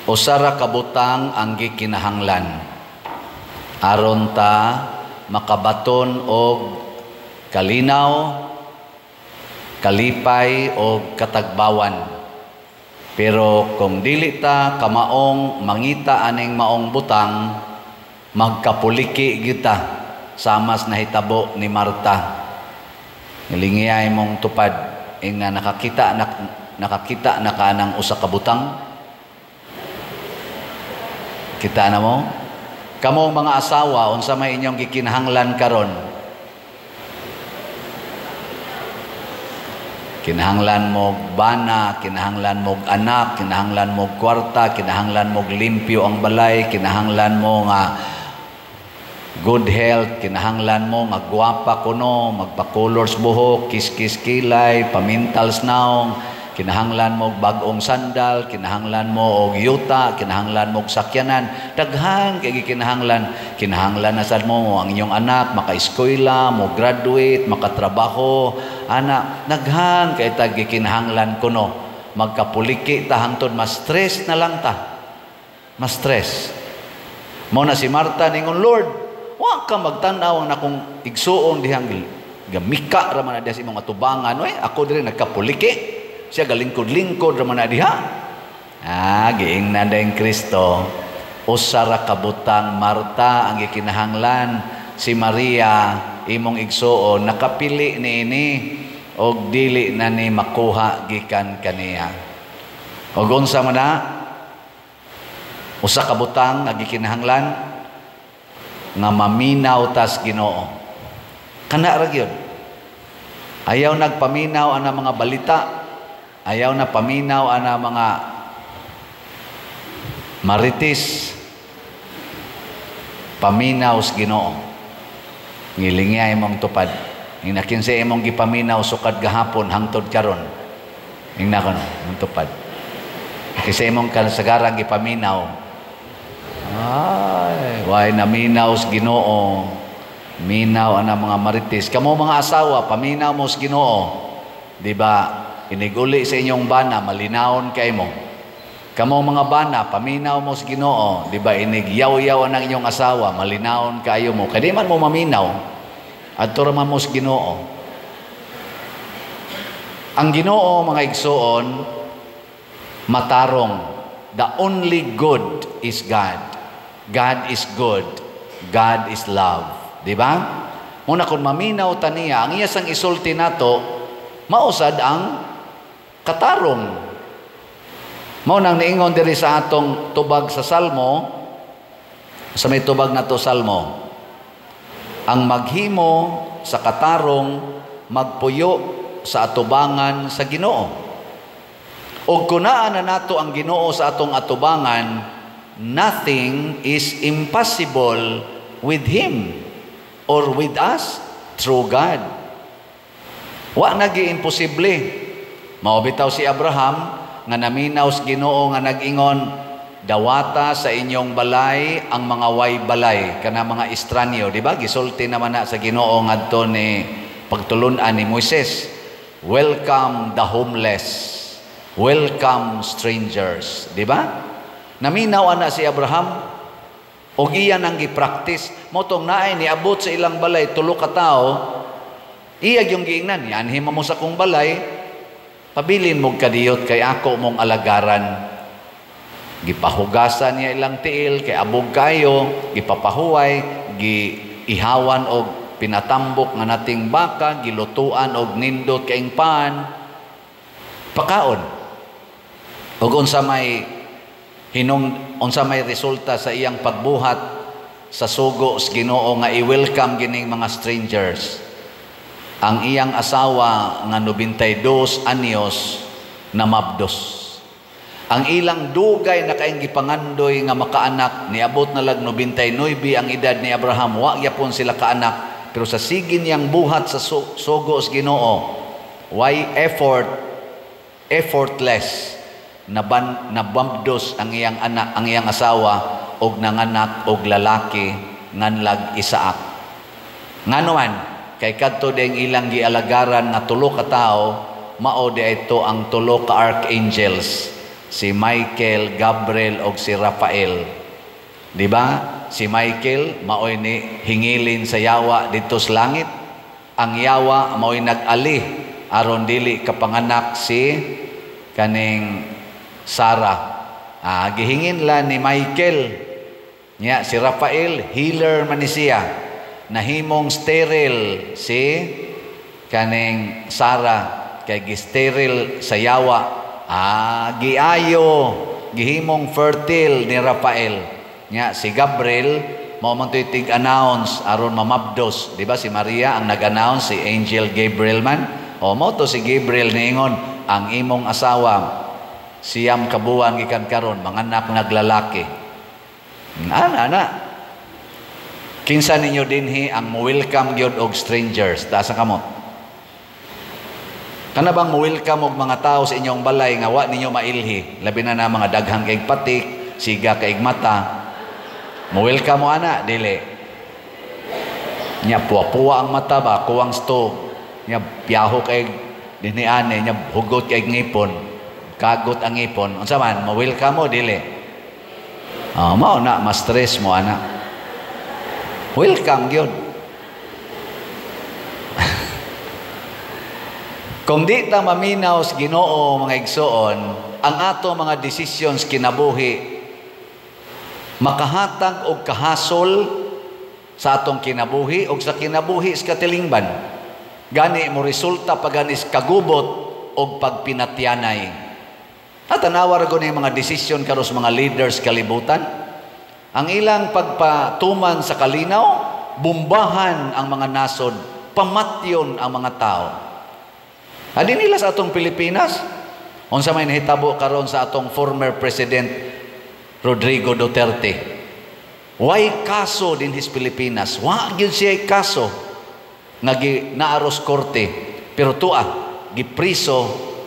Usa ra ka butang ang gikinahanglan aron ta makabaton og kalinaw, kalipay og katagbawan. Pero kung dili ta kamaong mangita aning maong butang, magkapuliki kita samas nahitabo ni Marta. Nilingiyay mong tupad nga nakakita na ka ng usa ka butang. Kita na mo? Kamong mga asawa, unsa may inyong gikinahanglan karon? Kinahanglan mo bana, kinahanglan mo anak, kinahanglan mo kwarta, kinahanglan mo limpyo ang balay, kinahanglan mo nga good health, kinahanglan mo nga gwapa kuno, magpa-colors buhok, kiss-kiss kilay, pamintals naong, kinahanglan mo bag-ong sandal, kinahanglan mo og yuta, kinahanglan mo og sakyanan, daghan kay gikinahanglan. Kinahanglan na sad mo ang inyong anak maka-eskwela, mo graduate, makatrabaho, ana, daghan kay tag gikinahanglan kuno. Magkapuliki ta hangtod ma-stress na lang ta. Ma-stress. Mao na si Marta ningon, "Lord, wa ka magtan-aw ang akong igsuon dihang gamika ra man na diha sa imong atubangan, oy, ako diri nagkapuliki, siya galingkod-lingkod ra man na diha." Giingnan dayong Kristo, usa ra ka butang, Marta, ang gikinahanglan. Si Maria imong igsuon nakapili niini og dili na ni makuha gikan kaniya. Og unsa man na usa ka butang nga gikinahanglan? Nga maminaw tas Ginoo. Kana ra gyud. Ayaw nagpaminaw ana mga balita, ayaw na paminaw ana mga marites. Paminaw sa Ginoo. Ngilingya imong tupad. Ingna kinsa imong gipaminaw sukad gahapon hangtod karon. Ingna kono, imong tupad. Kinsa imong kasagaran gipaminaw. Ay, way naminaw sa Ginoo. Minaw ana mga marites. Kamo mga asawa, paminaw mo sa Ginoo. Di ba? Iniguli sa inyong bana, malinawon kay mo. Kamo mga bana, paminaw mo sa Ginoo. Di ba inig yaw-yaw ang inyong asawa, malinawon kayo mo. Kaya di man mo maminaw. Adto ra man mo sa Ginoo. Ang Ginoo, mga igsuon, matarong. The only good is God. God is good. God is love. Di ba? Muna kung maminaw ta niya, ang iya sang isulti nato, mausad ang katarong. Mao nang niingon diri sa atong tubag sa Salmo, sa may tubag nato Salmo, ang maghimo sa katarong magpuyo sa atubangan sa Ginoo. Og kun naa na nato ang Ginoo sa atong atubangan, nothing is impossible with Him or with us through God. Wa nagi imposible. Mao bitaw si Abraham nga naminaw sa Ginoo nga nag-ingon, "Dawata sa inyong balay ang mga way balay," kana mga estranyo, di ba? Gisulti naman na sa Ginoo ngadto ni pagtulun-an ni Moises, "Welcome the homeless, welcome strangers," di ba? Naminaw ana si Abraham og iya nang gi-practice. Mao tong naay niabot sa ilang balay tulo ka tawo, iya gyung giingnan, "Yanhi mo sa akong balay, pabilin mo kadiyot kay ako mong alagaran." Gipahugasan niya ilang tiil kay abog kayo, gipapahuway, giihawan og pinatambok nga nating baka, gilutuan og nindot kaing pan, pakaon. Og unsa may resulta sa iyang pagbuhat sa sugo sa Ginoo nga i-welcome gining mga strangers? Ang iyang asawa nga 92 anyos namabdos. Ang ilang dugay na kaing gipangandoy nga makaanak, niabot na lag 99 ang edad ni Abraham, wa gyapon sila kaanak, pero sa sige niyang buhat sa sugo sa Ginoo, why effort, effortless, nababdos ang iyang anak, ang iyang asawa og nanganak og lalaki nganlag Isaac. Ngano man kay kadto ding ilang gialagaran nga tulo ka tawo, mao di ito ang tulo ka archangels. Si Michael, Gabriel og si Rafael. Di ba? Si Michael maoy ni hingilin sa yawa didto sa langit. Ang yawa maoy nag-ali aron dili kapanganak si kaning Sarah. Gihingin la ni Michael. Nya si Rafael, healer man ni siya. Nahimong sterile si kaning Sarah kay gi-sterile sa yawa. Giayo, gihimong fertile ni Rafael. Nya si Gabriel mao man to'y tig-announce aron mamabdos, di ba? Si Maria ang nag-announce, si Angel Gabriel man. O mao to si Gabriel niingon, ang imong asawa 9 ka buwan gikan karon manganak naglalaki. Ana ana. Kinsa ninyo dinhi ang mo-welcome gyud og strangers? Taas ang kamot. Kana bang mo-welcome og mga tao sa inyong balay nga wa ninyo mailhi, labi na na mga daghang kaig patik, siga kaig mata? Mo-welcome mo ana dili? Nya puwa-puwa ang mata ba, kuwang sto. Nya biyaho kay dinhi ani, nya hugot kay ngipon, kagot ang ngipon. Unsa man, mo-welcome mo dili? Mao na ma-stress mo ana. Welcome gyud. Kung di ta maminaw sa Ginoo, mga igsoon, ang ato mga desisyon kinabuhi makahatag og kahasol sa atong kinabuhi og sa kinabuhi sa katilingban. Gani mo resulta paganis kagubot og pagpinatyanay. At tanawa ra gud ni mga desisyon karon sa mga leaders kalibutan. Ang ilang pagpatuman sa kalinaw, bumbahan ang mga nasod, pamatyon ang mga tao. Adi nila sa atong Pilipinas, unsa may nahitabo karon sa atong former President Rodrigo Duterte? Why kaso din his Pilipinas? Wa gyud siya kaso nga naaros korte, pero tua gipriso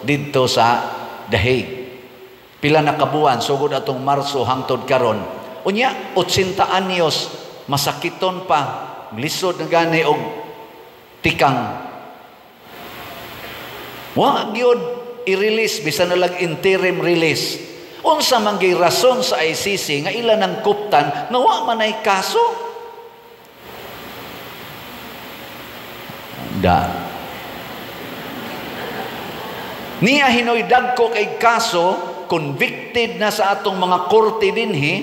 didto sa The Hague. Pila na kabuan sugod atong Marso hangtod karon. Unya 80 anyos masakiton pa, lisod na gani og tikang. Wa gyud i-release bisan na lang interim release. Unsa man gyud rason sa ICC nga ila nang kuptan nga wa man ay kaso? Da. Niya hinoy dagko kay kaso, convicted na sa atong mga korte dinhi,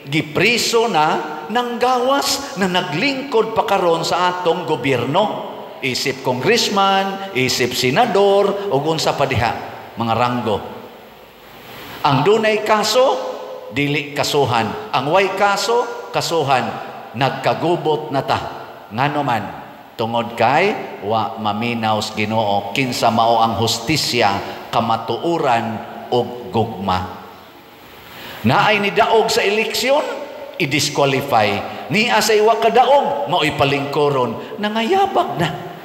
gipriso na nanggawas na naglingkod pa karon sa atong gobyerno. Isip congressman, isip senador, ug unsa pa diha mga ranggo. Ang dunay kaso, dili kasuhan. Ang way kaso, kasuhan. Nagkagubot na ta. Ngano man, tungod kay wa maminaw sa Ginoo kinsa mao ang hustisya, kamatuoran ug gugma. Naay nidaog sa eleksyon, i-disqualify. Niya sa iwa kadaog, mao'y palingkoron. Nangayabag na.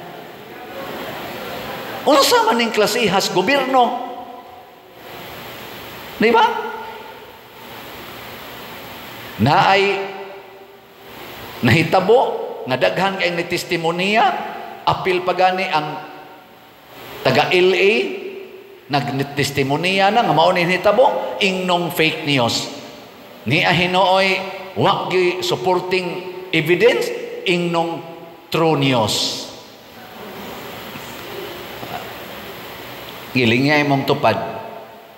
Unsa man ning klasihas gobyerno? Di ba? Naay nahitabo nga daghan kay ni testimonya, apil pagani ang taga LA nagtestimonya na nga mao ni nahitabo, ingnong fake news. Niya hinuoy wa gi supporting evidence, ingnong true news. Giling niya imong tupad.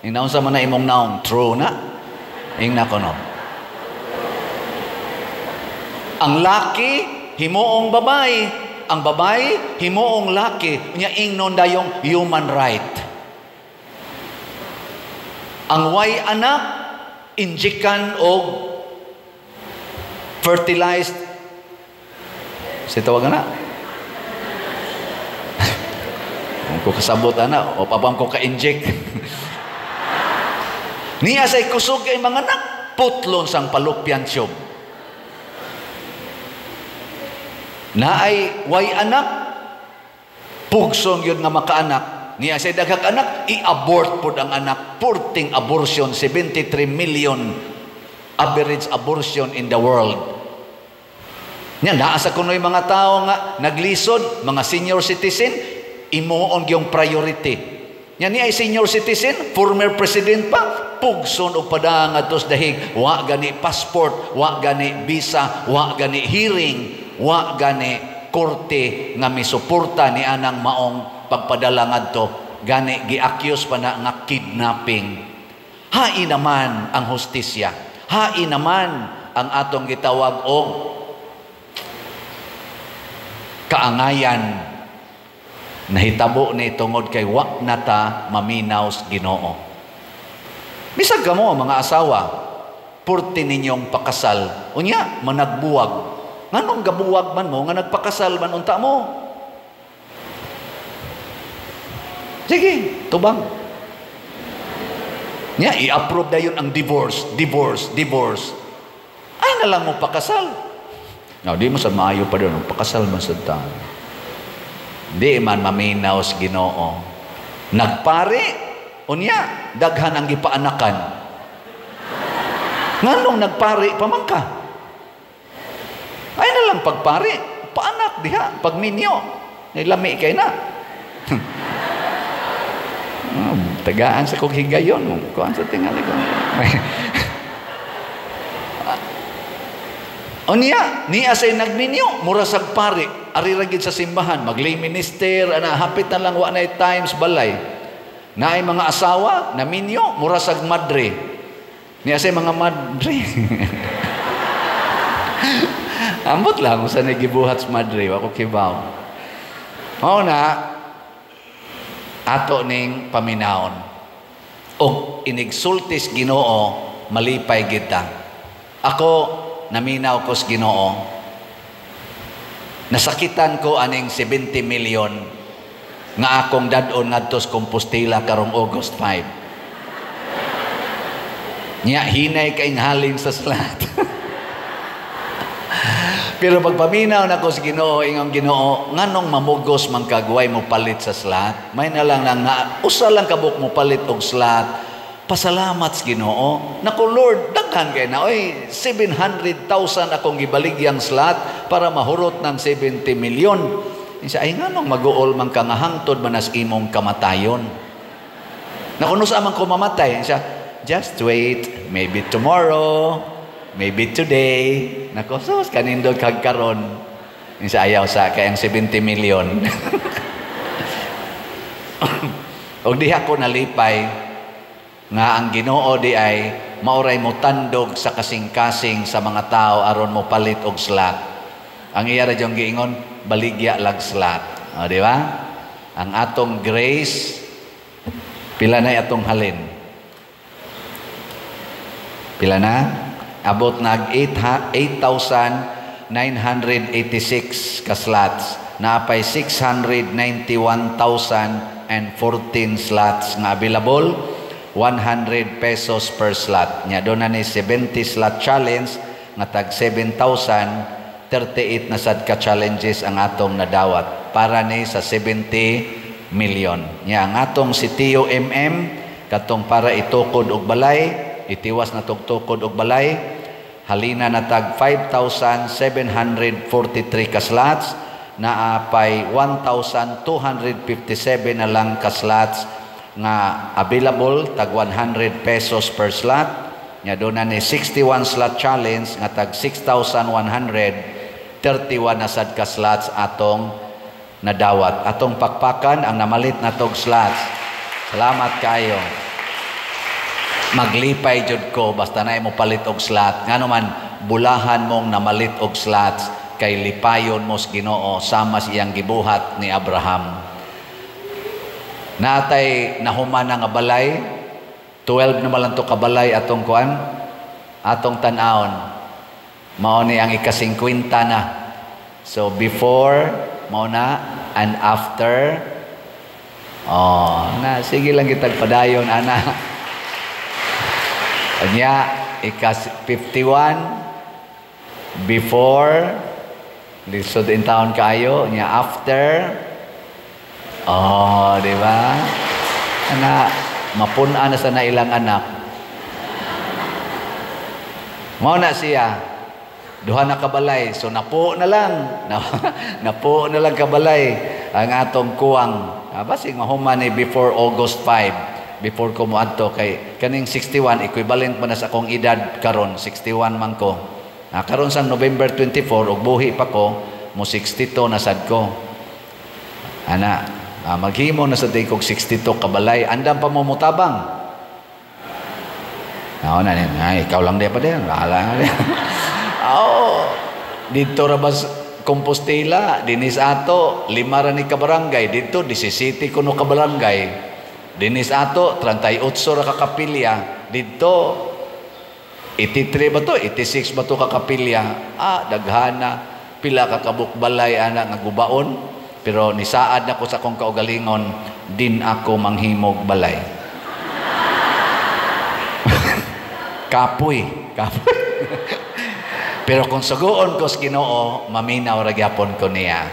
Inaunsa man na imong naong, true na. Ingna kono. Ang laki himuong babae, ang babae himuong laki, nya ingnon dayong human right. Ang way anak injikan og fertilized, si tawag na. Kung ko kasabot ana o papam ko ka-inject. Niya say kusog kay mga anak, putlon sang palupyan tube. Naay way anak, pugsong yun nga makaanak. Niya say daghang anak, i-abort pod ang anak. Purting abortion, 73 million average abortion in the world. Nya naa sa kunoy mga tao nga naglisod, mga senior citizen, imuon gyung priority. Nya ni ay senior citizen, former president pa, pugson og padang ngadto sa Dahig, wa gani passport, wa gani visa, wa gani hearing, wa gani korte nga misuporta ni anang maong pagpadala ngadto, gani gi-accuse pa na nga kidnapping. Hain naman ang hustisya. Hain naman ang atong gitawag og kaangayan. Nahitabo ni tungod kay wa na ta maminaw sa Ginoo. Bisag kamo mga asawa, purti ninyong pakasal, unya managbuwag. Nganong gabuwag man mo nga nagpakasal man unta mo? Sige, tubang. Nya i-approve dayon ang divorce, divorce, divorce. Ay na lang mo pakasal. Now, di mo sa maayo pa doon, pakasal man sa tao. Di man maminaw sa Ginoo. Nagpare, unya, daghan ang gipaanakan. Nganong nagpare pa man ka? Ay na lang pagpare, paanak diha, pagminyo. Nilami kay na. Oh, tagaan sa kong higayon. Kuan sa tingali ko. Unya, niya say nagminyo, mura sag pare, ari ra gid sa simbahan, maglay minister, ana hapit na lang wa nay times balay. Naay mga asawa naminyo, mura sag madre. Niya say mga madre. Ambot lang usa na gibuhat sa madre, wa ko kibaw. Mao na ato ning paminawon. Og inigsultis Ginoo, malipay kita. Ako naminaw ko sa Ginoo. Nasakitan ko aning 70 million nga akong dad-on ngadto sa Compostela karong August 5. Nya hinay kay halin sa slot. Pero pagpaminaw nako sa Ginoo, ingon Ginoo, nganong mamugos man kagway mo palit sa slot? May na lang nang usa lang kabuk mo palit og slot. Pasalamat sa Ginoo. Naku Lord, daghan kay na. Oy, 700,000 akong gibaligyang slot para mahurot ng 70 million. Insa ay nganong maguol man ka nga hangtod manas imong kamatayon. Naku nusa man ko mamatay. Insa, just wait, maybe tomorrow, maybe today. Naku, sus kanindot kag karon. Insa ayaw sa kay ang 70 million. Og diha ko nalipay nga ang Ginoo di ay maoray mo tandog sa kasing-kasing sa mga tao aron mo palit og slot. Ang iya ra jung giingon, baligya lag slot. O, di ba? Ang atong grace, pila na atong halin? Pila na? Abot nag 8,986 ka slots. Naapay 691,014 slots nga available. 100 pesos per slot. Nya doon na ni 70 slot challenge nga tag 7,038 na sad ka challenges ang atong nadawat para ni sa 70 million. Nya ang atong si Tio MM katong para itukod og balay, itiwas na tugtukod og balay, halina na tag 5,743 ka slots, naapay 1,257 na lang ka slots nga available tag 100 pesos per slot. Nya doon na ni 61 slot challenge nga tag 6,131 na sad ka slots atong nadawat. Atong pakpakan ang namalit na tog slots. Salamat kayo. Maglipay jud ko basta na mo palit og slot. Ngano man bulahan mong namalit og slots kay lipayon mo sa Ginoo sama sa iyang gibuhat ni Abraham. Natay nahuman na nga balay, 12 na malang to kabalay atong kuan, atong tan-awon. Mao ni ang ika-50 na. So before, mao na, and after. Oh, na sige lang kitag padayon ana. Anya ika-51 before, lisod in town kayo, nya after. Oh, di ba? Ana, mapun-an na sa na ilang anak. Mao na siya. Duha na kabalay. So napo na lang. Napo na lang kabalay. Ang atong kuwang. Basig mahuman ni before August 5, before ko moadto, kay kaning 61 equivalent man na sa akong edad karon, 61 man ko. Karon sa November 24 og buhi pa ko, mo 62 na sad ko. Ana, maghimo na sa day kog 62 kabalay, andam pa mo mutabang. Nao na ay, ikaw lang di pa din. Bahala na. Oo. Dito ra ba Compostela, dinis ato, 5 ra ni kabarangay. Dito, 17 kuno kabarangay. Dinis ato, 38 ra ka kapilya. Dito, 83 ba to? 86 ba to ka kapilya? Daghana. Pila ka kabukbalay ana nga gubaon. Pero nisaad na ko sa akong kaugalingon, din ako manghimog balay. Kapoy, kapoy. Pero kung suguon ko sa Ginoo, maminaw ra gyapon ko niya.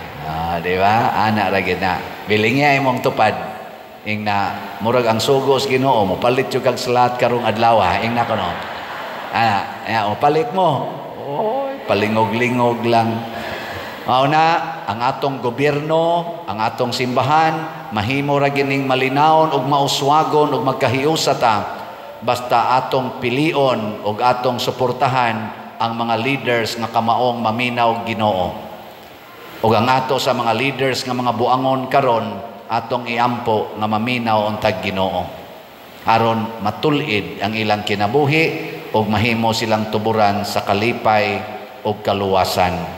Di ba? Ana ra gyud na. Biling niya imong tupad. Ing na murag ang sugo sa Ginoo, mopalit jud kag salat karong adlaw, ing na kuno. Ana, ya, mopalit mo. Oy, palingog-lingog lang. Mao na ang atong gobyerno, ang atong simbahan, mahimo ra gining malinawon ug mauswagon ug magkahiusa ta basta atong pilion ug atong suportahan ang mga leaders nga kamaong maminaw Ginoo. Ug ang ato sa mga leaders nga mga buangon karon, atong iampo nga maminaw untag Ginoo. Aron matul-id ang ilang kinabuhi ug mahimo silang tuburan sa kalipay ug kaluwasan.